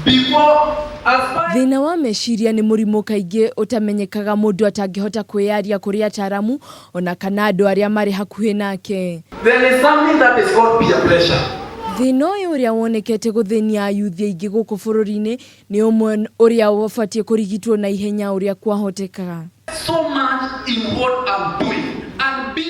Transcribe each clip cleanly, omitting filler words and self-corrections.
Before aspire Thĩna wa meciria nĩ mũrimũ kaingĩ ũtamenyekaga mũndũ atangĩhota kwĩyaria kũrĩ ataramu ona kana andũ arĩa marĩ hakuhĩ nake. There is something that is called peer pressure. Thĩna ũyũ ũrĩa wonekete gũthĩnia ayuthi aingĩ gũkũ bũrũri-inĩ nĩ ũmwe ũrĩa ũbatiĩ kũrigitwo na ihenya ũrĩa kwahoteka. So much in what I'm doing and be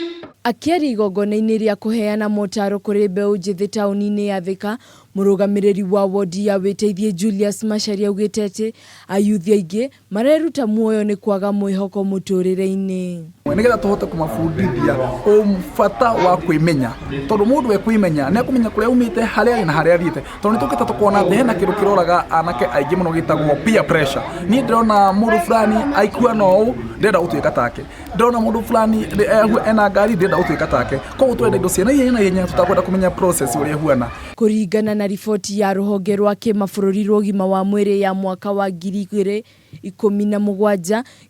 Akĩaria igongona-inĩ rĩa kũheana motaro kũrĩ mbeũ njĩthĩ taũni-inĩ ya Thika, mũrũgamĩrĩri wa wodi ya Wĩteithie Julius Macharia augĩte atĩ ayuthi aingĩ mareruta muoyo nĩ kwaga mwĩhoko mũtũrĩre-inĩ. Nigetha tuhote kumabundithia bata wa kwimenya, tondu mundu ekwimenya ni akumenya kuria umite, haria ari na haria athiite, tondu nitukite tukona ati hena kindu kiroraga anake aingi muno gitagwo peer pressure. Ni ndirona mundu fulani aikua no uu, ndĩrenda gutuika take. Ndĩrona mundu fulani ena ngari, ndĩrenda gutuika take. Koguo turenda indo cia naihenya naihenya, tutakwenda kumenya process uria ihuana. Kũringana na riboti ya rũhonge rwa kĩmabũrũri rwa ũgima wa mwĩrĩ ya mwaka wa 2017,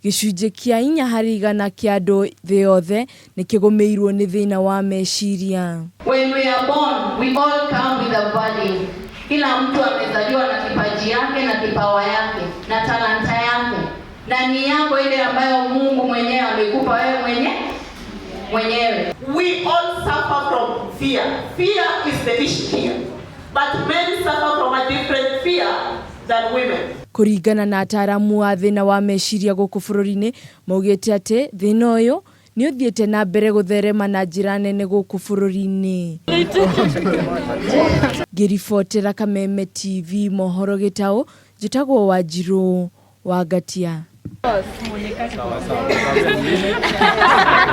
gĩcunjĩ kĩa 4% kĩa andũ thĩ yothe nĩ kĩgũmĩirwo nĩ thĩna wa meciria. When we are born, we all come with a value. Kila mtu amezaliwa na kipaji yake na kipawa yake na talanta yake na ni yako ile ambayo Mungu mwenyewe amekupa wewe mwenyewe. We all suffer from fear. Fear is the issue here. But men suffer from a different fear than women. Kũringana na ataramu a thĩna wa meciria gũkũ bũrũri-inĩ, maugĩte atĩ thĩna ũyũ nĩ ũthiĩte na mbere gũtherema na njĩra nene gũkũ bũrũri-inĩ. Ngĩribotera Kameme TV mohoro gĩtaũ, njĩtagwo Wanjirũ wa Ngatia.